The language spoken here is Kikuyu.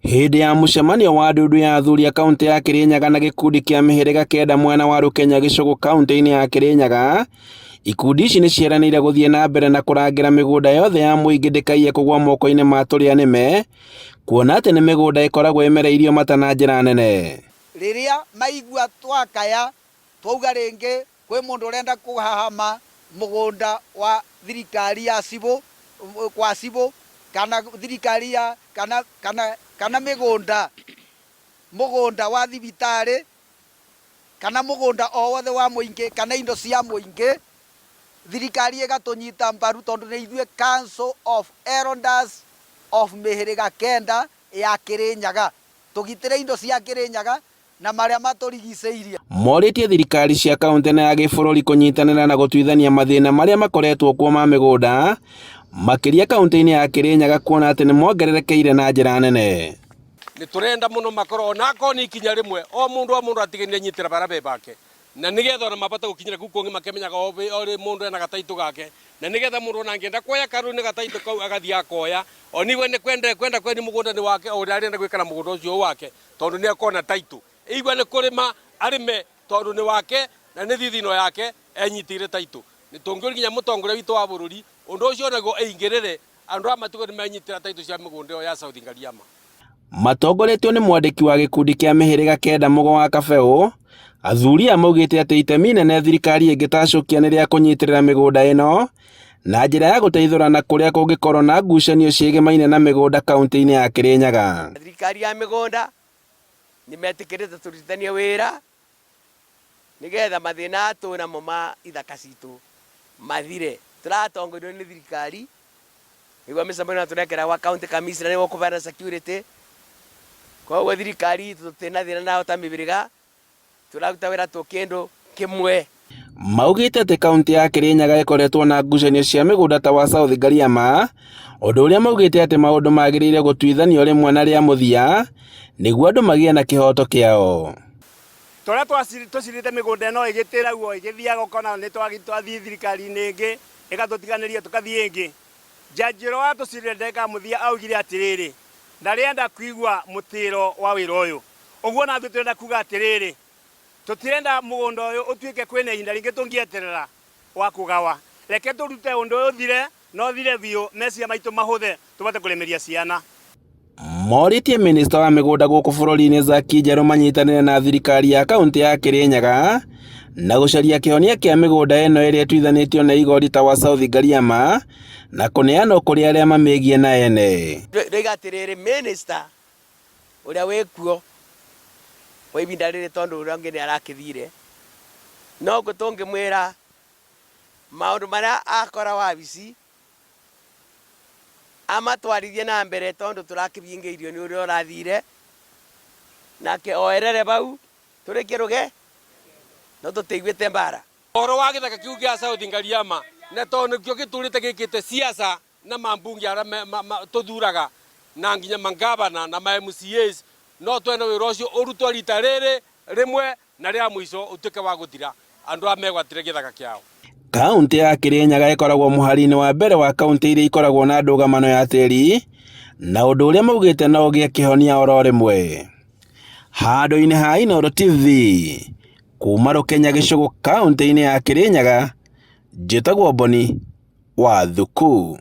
Hĩndĩ ya mũcemanio wa ndundu ya athuri a kauntĩ ya Kirinyaga na gĩkundi kĩa mĩhĩrĩga kenda mwena wa Rũkenya Gĩcũgũ kauntĩ-inĩ ya Kirinyaga, ikundi ici nĩ ciĩranĩire gũthiĩ na mbere na kũrangĩra mĩgũnda yothe ya mũingĩ ndĩkaiye kũgwa moko-inĩ ma tũrĩa nĩme, kuona atĩ nĩ mĩgũnda ĩkoragwo ĩmereirio mata na njĩra nene. Rĩrĩa maigua twakaya twauga rĩngĩ kwĩ mũndũ ũrenda kũhahama mũgũnda wa thirikari ya cibũ, kwa cibũ kana thirikari ya kana kana kana mĩgũnda, mũgũnda wa thibitarĩ kana mũgũnda o wothe wa mũingĩ kana indo cia mũingĩ, thirikari ĩgatũnyita mbaru tondũ nĩ ithuĩ Council of Elders of mĩhĩrĩga kenda ya Kĩrĩnyaga. Tũgitĩre indo cia Kĩrĩnyaga na marĩa matũrigicĩirie. Morĩtie thirikari cia kauntĩ na ya gĩbũrũri kũnyitanĩra na gũtuithania mathĩna marĩa makoretwo kuo ma mĩgũnda, makĩria kauntĩ-inĩ ya Kĩrĩnyaga kuona atĩ nĩ mongererekeire na njĩra nene. Nĩ tũrenda mũno makorwo ona akorwo nĩ ikinya rĩmwe o mũndũ o mũndũ atige nĩ anyitĩra bara be bake na nĩgetha ona mabote gũkinyĩra kũu kũngĩ makĩmenyaga o rĩ mũndũ ena gataitũ gake na nĩgetha mũndũ ona angĩenda kuoya karũni gataitũ kau agathiĩ akoya oniwe nĩ kwenda kwenda kwendia mũgũnda nĩ wake o ũrĩa arenda gwĩka na mũgũnda ũcio wake tondũ nĩ akona taitũ igua nĩ kũrĩma arĩme tondũ nĩ wake na nĩ thithino yake enyitĩire taitũ. Nĩ tũngĩũria nginya mũtongoria witũ wa bũrũri ũndũ ũcio onaguo aingĩrĩre andũ aya matigwo nĩ menyitĩra taitũ cia mĩgũnda ĩyo ya South Ngariama. Matongoretio nĩ mwandĩki wa gĩkundi kĩa mĩhĩrĩga kenda Mũgo wa Kabeũ, athuri aya maugĩte atĩ itemi inene thirikari ĩngĩtacũkia nĩ rĩa kũnyitĩrĩra mĩgũnda ĩno na njĩra ya gũteithũrana kũrĩa kũngĩkorwo na ngucanio ciĩgemaine na mĩgũnda kauntĩ-inĩ ya Kĩrĩnyaga. Thirikari ya mĩgũnda nĩ metĩkĩrĩte tũrutithanie wĩra nĩgetha mathĩna aya twĩ namo ma ithaka citũ mathire. Tũratongorio nĩ thirikari nĩguo mĩcemanio ĩno tũrekĩra gwa county commissioner nĩguo kũbeana security. Koguo thirikari itũ tũtirĩ na thĩna nayo ta mĩhĩrĩga. Tũraruta wĩra twĩ kĩndũ kĩmwe. Maugĩte atĩ kauntĩ ya Kĩrĩnyaga ĩkoretwo na ngucanio cia mĩgũnda ta wa South Ngariama, ũndũ ũrĩa maugĩte atĩ maũndũ magĩrĩire gũtuithanio rĩmwe na rĩa mũthia nĩguo andũ magĩe na kĩhoto kĩao. Tũrĩa tũcirĩte mĩgũnda ĩno ĩgĩtĩragwo ĩgĩthiaga ũkona nĩ twathiĩ thirikari-inĩ ĩngĩ ĩgatũtiganĩria tũkathiĩ ĩngĩ. Njanji ũrĩa watũcirire ndagĩka ya mũthia augire atĩrĩrĩ, ndarĩenda kuigua mũtĩro wa wĩra ũyũ. Ũguo na ithuĩ tũrenda kuga atĩrĩrĩ, tũtirenda mũgũnda ũyũ ũtuĩke kwĩna ihinda rĩngĩ tũngĩeterera wa kũgawa. Reke tũrute ũndũ ũyũ ũthire na ũthire biũ, meciria maitũ mahũthe tũbote kũrĩmĩria ciana. Morĩtie minista wa mĩgũnda gũkũ bũrũri-inĩ Zack Njerũ manyitanĩre na thirikari ya kauntĩ ya Kĩrĩnyaga na gũcaria kĩhonia kĩa mĩgũnda ĩno ĩrĩa ĩtuithanĩtio nĩ igoti ta wa South Ngariama na kũneanwo kũrĩ arĩa mamĩgiĩ na ene. Ndoiga atĩrĩrĩ, minister ũrĩa wĩkuo kwa ihinda rĩrĩ tondũ ũrĩa ũngĩ nĩ arakĩthire, no ũguo tũngĩmwĩra maũndũ marĩa akora wabici amatwarithie na mbere tondũ tũrakĩbingĩirio nĩ ũrĩa ũrathire, nake oerere bau tũrĩkie rũge no tũtiiguĩte mbara. Ũhoro wa gĩthaka kĩu gĩa South Ngariama na tondũ nĩkĩo gĩtũrĩte gĩkĩte siasa na mambunge arĩa tũthuraga na nginya mangavana na ma MCAs, no twende wĩra ũcio ũrutwo rita rĩrĩ rĩmwe na rĩa mũico ũtuĩke wa gũthira, andũ aya megwatĩre gĩthaka kĩao. Kauntĩ ya Kĩrĩnyaga ĩkoragwo mũhari-inĩ wa mbere wa kauntĩ iria ikoragwo na ndũgamano ya tĩri, na ũndũ ũrĩa maugĩte no ũgĩe kĩhonia oro rĩmwe. Handũ-inĩ ha Inooro TV, kuma Rũkenya Gĩcũgũ kauntĩ-inĩ ya Kĩrĩnyaga, njĩtagwo Boni wa Thuku.